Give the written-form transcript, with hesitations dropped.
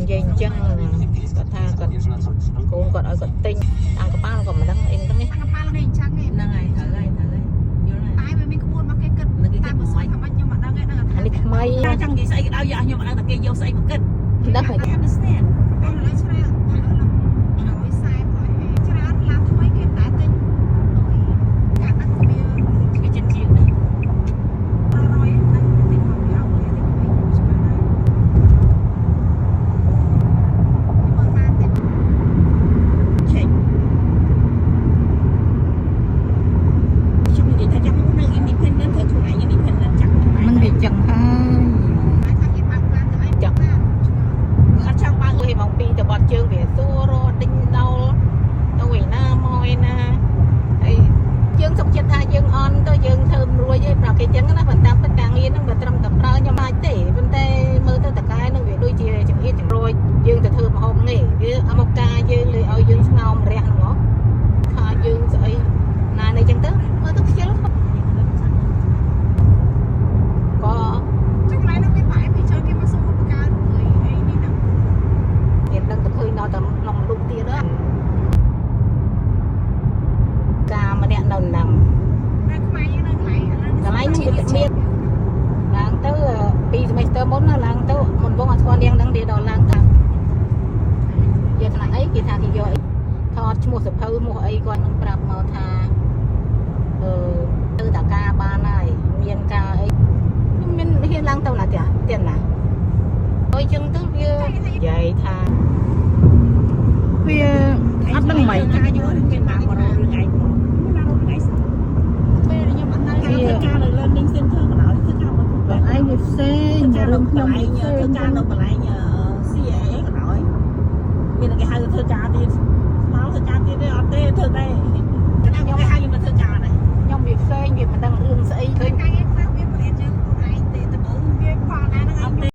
និយាយអញ្ចឹងគាត់ថាគាត់កូនគាត់ឲ្យគាត់ទិញតាំងកប៉ាល់ក៏មិនដឹងអីហ្នឹង តាំងកប៉ាល់នេះអញ្ចឹងឯង ហ្នឹងហើយត្រូវហើយត្រូវហើយយល់ហើយ តែវាមានក្បួនមកគេគិត នឹងគេគិ តែបើ តមិន សុំថាម៉េចខ្ញុំអត់ដឹងទេហ្នឹង អានេះថ្មី តែចង់និយាយស្អីក៏ដោយយកខ្ញុំអត់ដឹងតែគេយកស្អីមកគិត ដឹងហើយ I understand. តែឥឡូវច្រើនឥឡូវ140 150ច្រើនឡានថ្មីគេមិនដែលទិញលុយកាត់ហ្នឹងក៏វា វាចិត្តជាងដែរ 100តែទិញមកពីអង់គ្លេសទិញមកពីច្បាស់ដែរមើលបានទេ ឆេកខ្ញុំនិយាយថាចាំនៅ independent ធ្វើខ្លួនឯង independent ចាំខ្លួនឯង มันវាចឹងហើយ តែថាគេបើកឡានទៅអីបានឆ្ងល់ គឺអត់ចង់បើក អើយម៉ោង2ទៅបាត់ជើងវាសួររត់ដេញដោលទៅឯណាមកឯណាហើយយើងសុខចិត្តថាយើងអន់ទៅយើងធ្វើមិនរួចទេប្រាប់គេចឹងណាប៉ុន្តែពិតការងារហ្នឹងបើត្រឹមតែប្រើខ្ញុំអាចទេប៉ុន្តែមើលទៅតកែហ្នឹងវាដូចជាចង្អៀតចង្រួចយើងទៅធ្វើម្ហូបនេះវាមកការយើងលើឲ្យយើងស្ងោមរះហ្នឹងហ៎ខាយើងស្អីណានេះចឹងទៅមើលទៅខ្ជិលក៏ ចុះកន្លែងនោះមានបែបពីចូលគេមកសុំបង្កើតមួយអីនេះហ្នឹង គេដឹងតែឃើញដល់តែក្នុងលុកទៀតហ្នឹងការម្នាក់នៅហ្នឹង នៅខ្មែរយើងនៅកន្លែង កន្លែងហ្នឹងវាមានឡើងទៅពី semester មុនណាឡើងទៅមុនបងអត់ស្គាល់នាងហ្នឹងទេដល់ឡើងទៅយកថ្នាក់អីគេថាគេយកអីថតឈ្មោះសភៅឈ្មោះអីគាត់នឹងប្រាប់មកថាអឺទៅតាការបានហើយមានការអីខ្ញុំមានហ៊ានឡើងទៅណាទៀតទៀតណាហើយចឹងទៅវានិយាយថា វាអត់ដឹងមិន ការយល់មានបានមករករឿងឯងផងមានបានរឿងឯង ពេលខ្ញុំអត់នៅ ការធ្វើការនៅ learning center ក៏ដោយធ្វើការមក បងឯងវាផ្សេង ធ្វើការនៅ រឿងខ្ញុំ កន្លែង ផ្សេង ធ្វើការនៅកន្លែង CAA ក៏ដោយមានគេហៅទៅធ្វើការទៀតមកធ្វើការទៀតទេអត់ទេធ្វើ